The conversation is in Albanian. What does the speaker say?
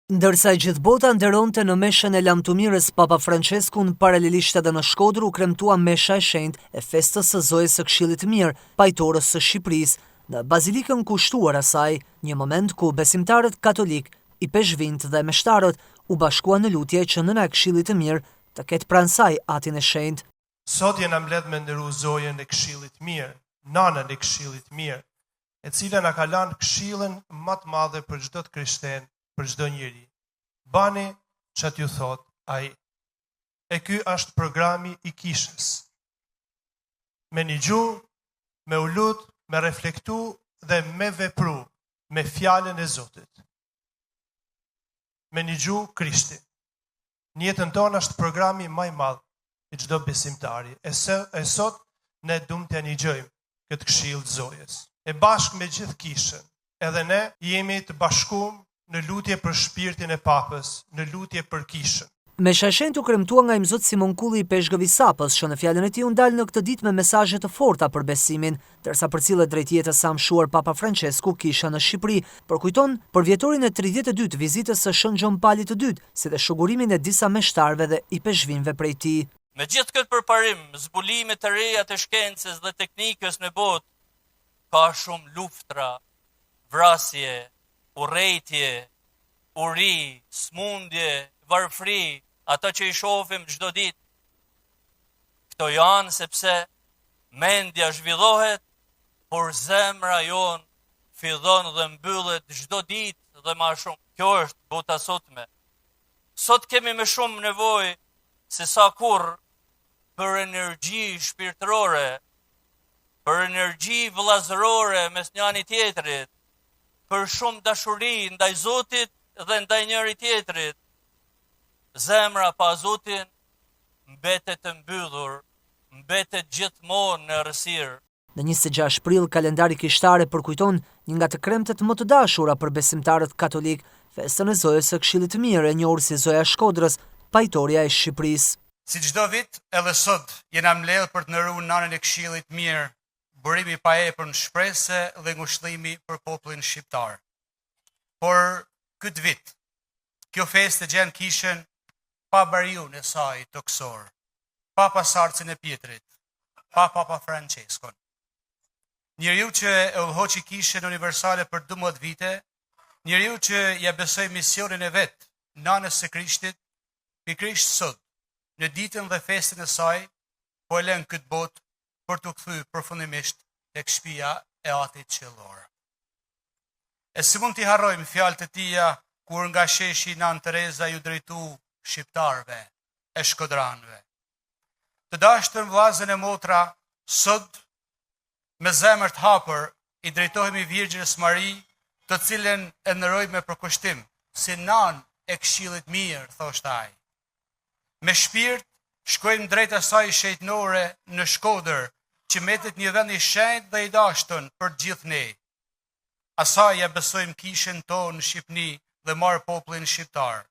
Ndërsa e gjithë bota nderonte në meshën e lamtumirës Papa Françeskun, paralelisht edhe në Shkodër u kremtua mesha e shenjtë e festës së Zojës së Këshillit të Mirë, pajtorës së Shqipërisë, në bazilikën kushtuar asaj, një moment ku besimtarët katolikë, ipeshkvinjtë dhe meshtarët u bashkuan në lutje që Nëna e Këshillit të Mirë të ketë pranë saj Atin e Shenjtë. Sot jena mbledh me nderu Zojën e Këshillit të Mirë, Nanën e Këshillit të Mirë, e cila na ka lanë këshillën ma të madhe për çdo të krishtenë, për çdo njeri. Bani ça t'ju thotë ai. E ky është programi i kishës. Me nigju, me u lut, me reflektu dhe me vepru me fjalën e Zotit. Me nigju Krishtin. Në jetën tonë është programi ma i madh i çdo besimtari. E, se, e sot ne dumë t'ia nigjojmë këtë këshillë të Zojës. E bashkë me gjithë kishën, edhe ne jemi të bashkum në lutje për shpirtin e Papës, në lutje për kishën. Mesha e shenjtë u kremtua nga Imzot Simon Kulli ipeshkëv i Sapës, që në fjalën e tij u ndal në këtë ditë me mesazhe të forta për besimin. Ndërsa përcillet drejt jetës së amshuar Papa Françesku, Kisha në Shqipëri përkujton përvjetorin e 32 të vizitës së Shën Gjon Palit të Dytë, si dhe shugurimin e disa meshtarëve dhe ipeshkvinjve prej tij. Me gjithë këtë përparim, zbulime të reja të shkencës dhe teknikës në botë, ka shumë luftra, vrasje, urrejtje, uri, smundje, varfri, ato që i shohim çdo ditë. Këto janë sepse mendja zhvillohet, por zemra jonë fillon dhe mbyllet çdo ditë dhe ma shumë. Kjo është bota sotme. Sot kemi më shumë nevojë se sa kurrë për energji shpirtërore, për energji vëllazërore mes njani tjetrit, për shumë dashuri ndaj Zotit dhe ndaj njëri tjetrit. Zemra pa Zotin mbetet e mbyllur, mbetet gjithmonë në errësirë. Në 26 prill, kalendari kishtar e përkujton një nga të kremtet më të dashura për besimtarët katolikë, festën e Zojës së Këshillit të Mirë, e njohur si Zoja e Shkodrës, pajtorja e Shqipërisë. Si çdo vit, edhe sot jena mbledhë për të nderuar Nanën e Këshillit të Mirë, burim i paepur shprese dhe ngushëllimi për popullin shqiptar. Por këtë vit, kjo festë e gjen kishën pa bariun e saj tokësor, pa pasardhësin e Pjetrit, pa Papa Franceskon. Njeriu që e udhëhoqi kishën universale për 12 vite, njeriu që ia besoi misionin e vet nanës së Krishtit, pikërisht sot, në ditën dhe festën e saj, po e lën këtë botë për t'u kthy përfundimisht tek shtëpia e Atit Qiellor. E si mund t'i harrojmë fjalët e tija kur nga sheshi Nanë Tereza iu drejtu shqiptarëve e shkodranëve. Të dashtun vllazën e motra, sot me zemër të hapur i drejtohemi Virgjërës Mari, të cilën e nderojmë me përkushtim, si nanë e këshillit mirë, thoshte ai. Me shpirt shkojmë drejt asaj shenjtnore në Shkodër, që mbetet një vend i shenjtë dhe i dashtun për të gjithë ne. Asaj ia besojmë kishën tonë në Shqipni dhe mbarë popullin shqiptar.